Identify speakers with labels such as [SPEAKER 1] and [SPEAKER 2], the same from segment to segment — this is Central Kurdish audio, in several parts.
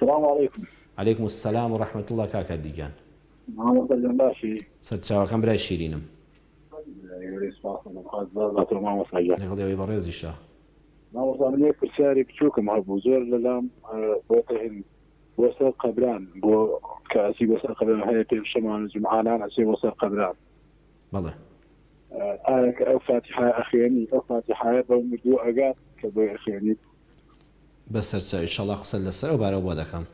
[SPEAKER 1] سلام علیکم.
[SPEAKER 2] علیکم السلام و رحمە اللە کاک هەردی گیان.
[SPEAKER 1] مامۆستا گیان باشی؟
[SPEAKER 2] سەرچاوەکەم برای شیرینم.
[SPEAKER 1] گەورەی سوپاس دەکەم خوا زۆر بە تۆ مامۆستا گیان.
[SPEAKER 2] لەگەڵ ئێوەی بەڕێزیشا.
[SPEAKER 1] مامۆستا من یەک پرسیاری بچووکم هەبوو زۆر لەلام بۆتە هین بۆ سەر قەبران بۆ کە ئەچی بۆ سەر قەبران هەیە پێنجشەمان و جومعانان ئەچێ بۆ سەر قەبران.
[SPEAKER 2] بەڵێ.
[SPEAKER 1] ئایا کە ئەو فاتیحایە ئەخوێنی ئەو فاتیحایە بەو مردووە ئەگات کە بۆی ئەخوێنیت؟
[SPEAKER 2] بەسەرچاو ئیشەڵا قسەت لەسەر ئەو بارەوە بۆ دەکەم.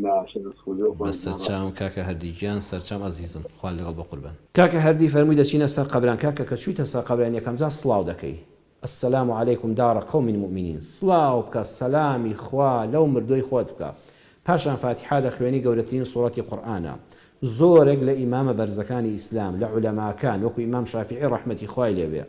[SPEAKER 1] باشە دەست خۆش بۆ خۆت
[SPEAKER 2] بەسەرچاوم کاکە هەردی گیان سەرچاوم ئەزیزم خوات لەگەڵ بەقوربان. کاکە هەردی فەرمووی دەچینە سەر قەبران کاکە کە چوویتە سەر قەبران یەکەم جار سڵاو دەکەی السلام علیکم دار قوم مؤمنین سڵاو بکە سەلامی خوا لەو مردووەی خۆت بکە پاشان فاتیحا دەخوێنی گەورەترین سوڕەتی قورئانە زۆرێک لە ئیمامە بەرزەکانی ئیسلام لە عولەماکان وەکو ئیمام شافیعی ڕەحمەتی خوای لێ بێ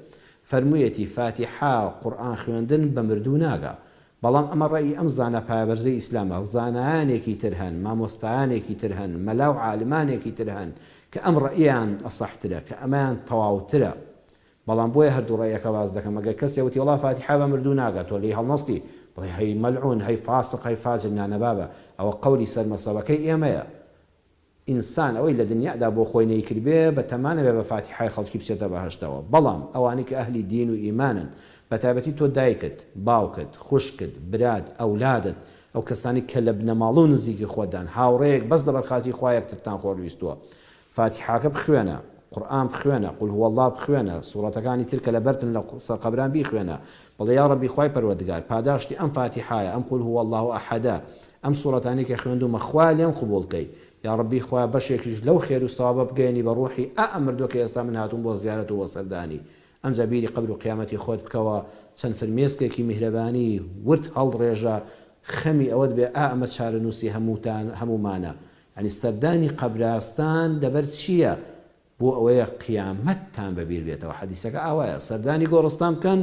[SPEAKER 2] فەرموویەتی فاتیحا قورئان خوێندن بە مردوو ناگا بەڵام ئەمە ڕەئی ئەم زانا پایەبەرزەی ئیسلامە، زانایانێکی تر هەن، مامۆستایانێکی تر هەن، مەلا و عالمانێکی تر هەن کە ئەم ڕەئیەیان ئەسەحترە، کە ئەمەیان تەواوترە. بەڵام بۆیە هەردوو ڕەئیەکە باس دەکەم، ئەگەر کەسێ وتی وەڵا فاتیحە بە مردوو ناگا، تۆ لێی هەڵنەستی بڵێی هەی مەلعون، هەی فاسق، هەی فاجر، نا نەبابە، ئەوە قەولی سەر مەسەبەکەی ئێمەیە. ئینسان ئەوەی لە دنیادا بۆ خۆی نەیکردبێ بە تەما نەبێ بە فاتیحای خەڵکی بچێتە بەهەشتەوە بەڵام ئەوانەی کە ئەهلی دین و ئیمانن بە تایبەتی تۆ دایکت باوکت خوشکت برات ئەولادت ئەو کەسانەی کە لە بنەماڵە و نزیکی خۆتدان هاوڕێیەک بەس لەبەر خاتری خوا یەکترتان خۆشویستووە فاتیحاکە بخوێنە قورئان بخوێنە قل هو اللە بخوێنە سوڕەتەکانی تر کە لەبەرتن لە سەر قەبران بیخوێنە بڵێ یاڕەبی خوای پەروەردگار پاداشتی ئەم فاتیحایە ئەم قل هو اللە احدە ئەم سوڕەتانەی کە خوێندومە خوایە لێم قبوڵ کەی یاڕەبی خوایە بەشێکیش لەو خێر و سەوابە بگەیەنی بە ڕوحی ئا ئەم مردوە کە ئێستا من هاتوم بۆ زیارەت و بۆ سەردانی ئەمجا بیری قەبر و قیامەتی خۆت بکەوە چەند فرمێسکێکی میهرەبانی ورد هەڵڕێژە خەمی ئەوەت بێ ئا ئەمە چارەنوسی هەمووتان هەموومانە یانی سەردانی قەبراستان لەبەر چییە؟ بۆ ئەوەیە قیامەتتان بەبیر بێتەوە، حەدیسەکە ئاوایە، سەردانی گۆڕستان بکەن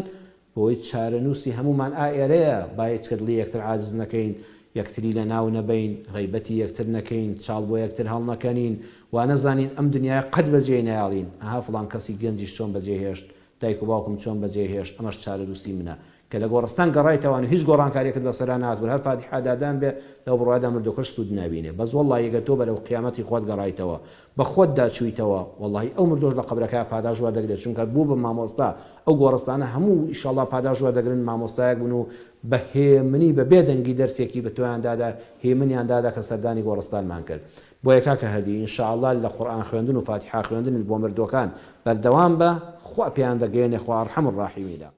[SPEAKER 2] بۆوەی چارەنووسی هەموومان ئا ئێرەیە، با هیچکە دڵی یەکتر عاجز نەکەین، یەکتری لەناو نەبەین، غەیبەتی یەکتر نەکەین، چاڵ بۆ یەکتر هەڵنەکەنین، وانەزانین ئەم دنیایە قەت بەجێی نایەڵین، ئەها فڵان کەسی گەنجیش چۆن بەجێی هێشت، دایک و باوکم چۆن بەجێی هێشت، ئەمەش چارەنووسی منە. کە لە گۆڕستان گەڕایتەوان و هیچ گۆڕانکاریەکت بەسەرا نەهاتبوو هەر فاتیحا دادان بێ لەو بڕوایەدا مردوەکەش سوود نابینێ بەس وەڵاهی گەر تۆ بەرەو قیامەتی خۆت گەڕایتەوە بە خۆتدا چوویتەوە وەڵاهی ئەو مردوەش لە قەبرەکەیا پاداشت وەردەگرێ چونکە بوو بە مامۆستا ئەو گۆڕستانە هەموو ئیشەڵا پاداشت وەردەگرن مامۆستایەک بوون و بە هێمنی بە بێ دەنگی دەرسێکی بە تۆیان دادا هێمنیان دادا کە سەردانی گۆڕستانمان کرد بۆیە کاکە هەردی ان شاء اللە لە قورئان خوێندن و فاتیحا خوێندنت بۆ مردوەکان بەردەوام بە خوا پێیان دەگەیەنێ خوا ارحم الراحمینە.